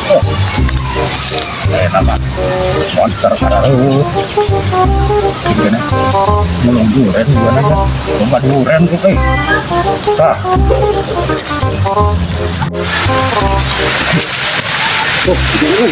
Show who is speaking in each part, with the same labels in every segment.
Speaker 1: Oh. Nama monster aduh. Gimana? Mulung duren gimana ya? Lomba duren tuh eh. Tah. Oh, gede euy.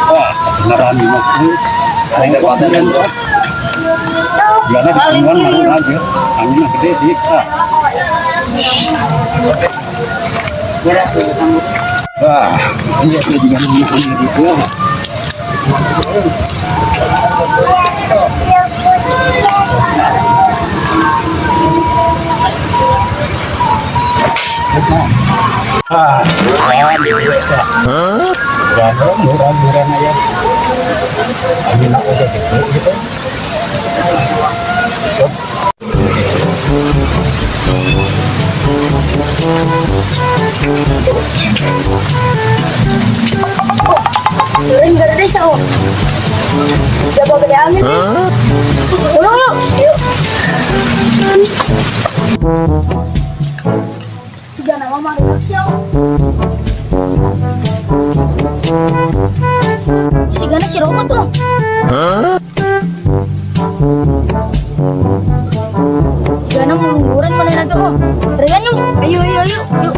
Speaker 1: Wah, beneran ini mah. Aing kekuatan tuh. Gimana di sini malu aja. Anginnya gede sih. Ah. Wah, iya itu juga nemu gitu. Ah, duran, duran, duran aja. Angin aku udah gede gitu.
Speaker 2: Duren gede sa oh. Coba gede angin. Ulung yuk. Yuk. Siga nama mah siya. Sigana si robot tuh. Sigana mau lungguran mana lagi oh. Rian yuk. Ayo ayo ayo. Yuk.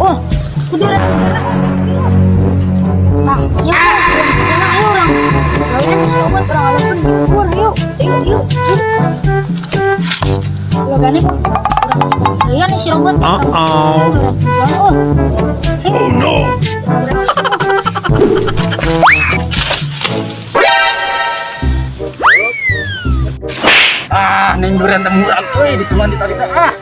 Speaker 2: Oh, kuduran. Nah, ya, ayo orang. Lawan si robot orang alasan libur yuk. Yuk yuk yuk. Logane kok. Rian si robot.
Speaker 3: Uh-oh.
Speaker 2: Oh.
Speaker 3: Oh no.
Speaker 1: Ah, ning duren temuran euy di teman di tadi teh. Ah.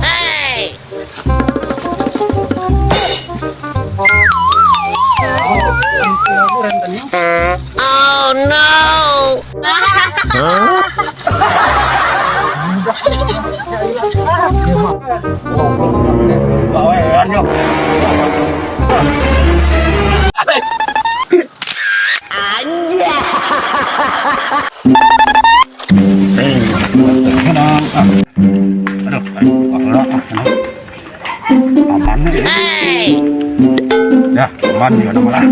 Speaker 1: Hey.
Speaker 4: Oh no!
Speaker 3: Huh?
Speaker 1: Bawean yo. Eh, menang. Ah. Aduh, aduh, ah, aman ya. Ya, aman gimana malah.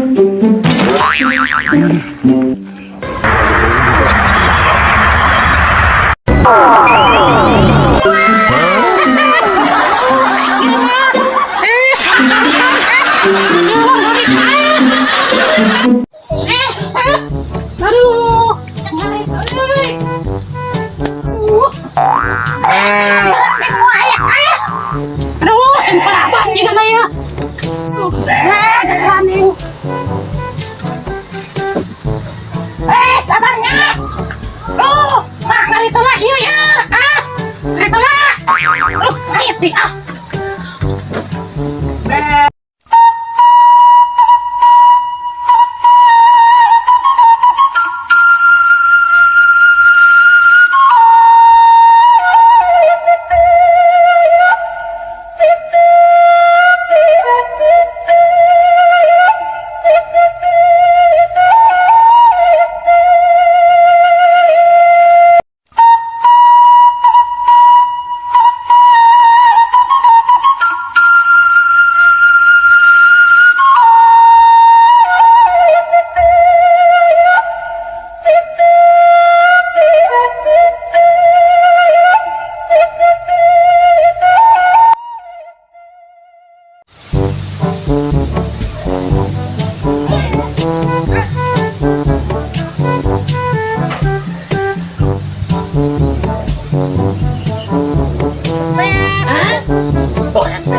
Speaker 5: Aduh, aduh, sing paraban juga na ya. Eh, sabarnya. Oh, mak ngarito lah, iya ya. Ah, ngarito lah. Oh, ayo di ah.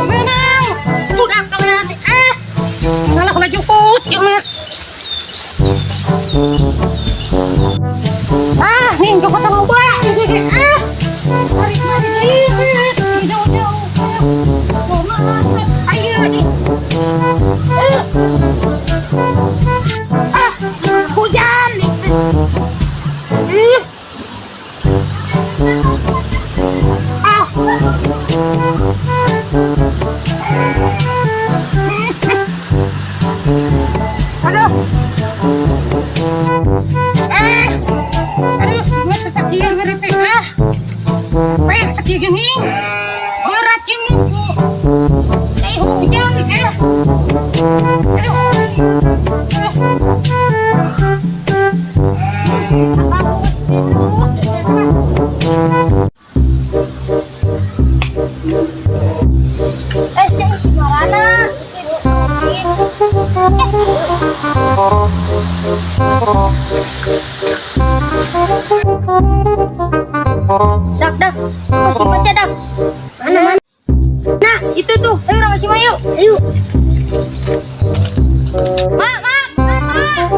Speaker 5: Menang. Budak kalian. Ah. Salah kena jemput, ya, Mak. Ah, nih jemput sama gua. Ah. Tarik tarik jauh-jauh. Ayo nih. Ah, hujan nih. Aduh. Aduh, gue sesakian hari teh. Ah. Pengen sakit gini. Berat ini. Hujan. Aduh.
Speaker 2: Sing di mana? Dak, dak. Oh, si Masya, dak. Mana, mana? Nah, itu tuh. Ayo, orang masih mayu. Ayo. Mak, mak, mak, mak.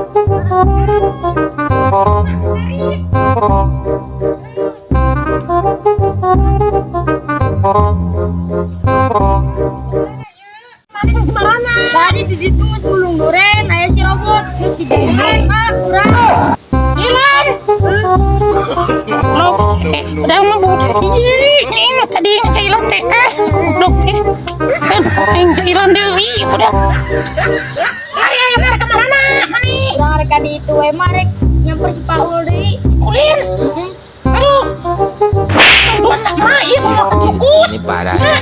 Speaker 2: Tadi di situ geus gulung duren, aya si robot, geus dijalan, mak, urang.
Speaker 5: Hilang. Lo, udah mau budak. Ih, tadi yang cailan teh. Ah, goblok teh. Yang cailan deui budak. Ayo, ayo, rek ka mana? Mani?
Speaker 2: Urang rek ka ditu we mah rek nyamper si Paul deui.
Speaker 5: Ulin. Aduh. Tuan nak mah ieu mau ke bukut.
Speaker 4: Ini parah.
Speaker 5: Nah,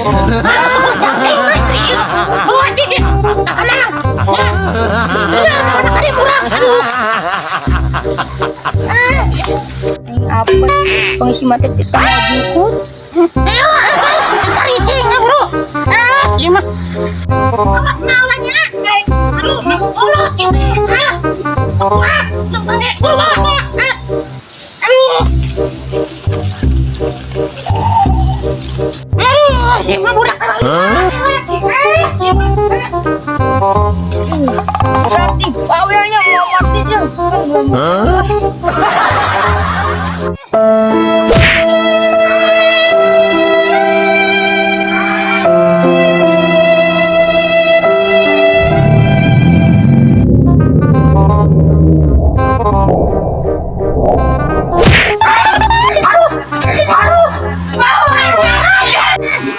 Speaker 5: sebut capek mah ieu. Bawa aja ge. Tenang. Ya. Ya, mana kali murah. Aduh. Ah,
Speaker 2: Aing apa sih? Pengisi mati kita mau jukut.
Speaker 5: Ayo, cari cing, bro. Ah, iya mah. Awas naulanya. Aduh, mas kolot ini. Ah. Wah, sampai buru bawa. Ah. Aduh. Aduh, si mah budak kali. Ah, iya mah.
Speaker 2: Berarti bawelnya mau mati dia.
Speaker 4: Huh?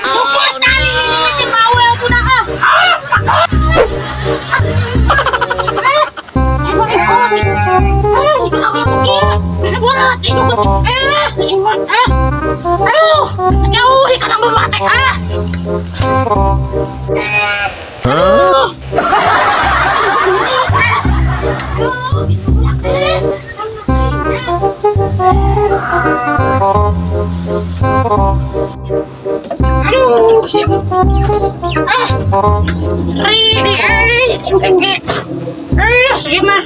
Speaker 2: Syukur tali ini mati bawel tuh nah ah.
Speaker 5: Aduh, jauh di kadang rumah teh. Ah.
Speaker 4: Huh?
Speaker 5: Aduh, siap. Ah, Ridi, eh, iya mah.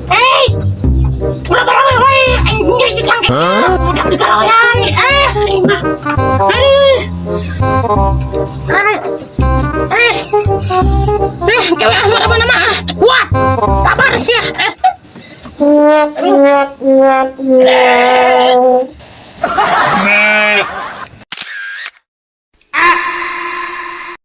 Speaker 5: Eh, ulah barang we, aing nyeri kang. Udah di karaoyan, eh, aing mah. Aduh. Aduh. Eh. Eh, gawe ah mana mah ah, kuat. Sabar sih, eh. Aduh.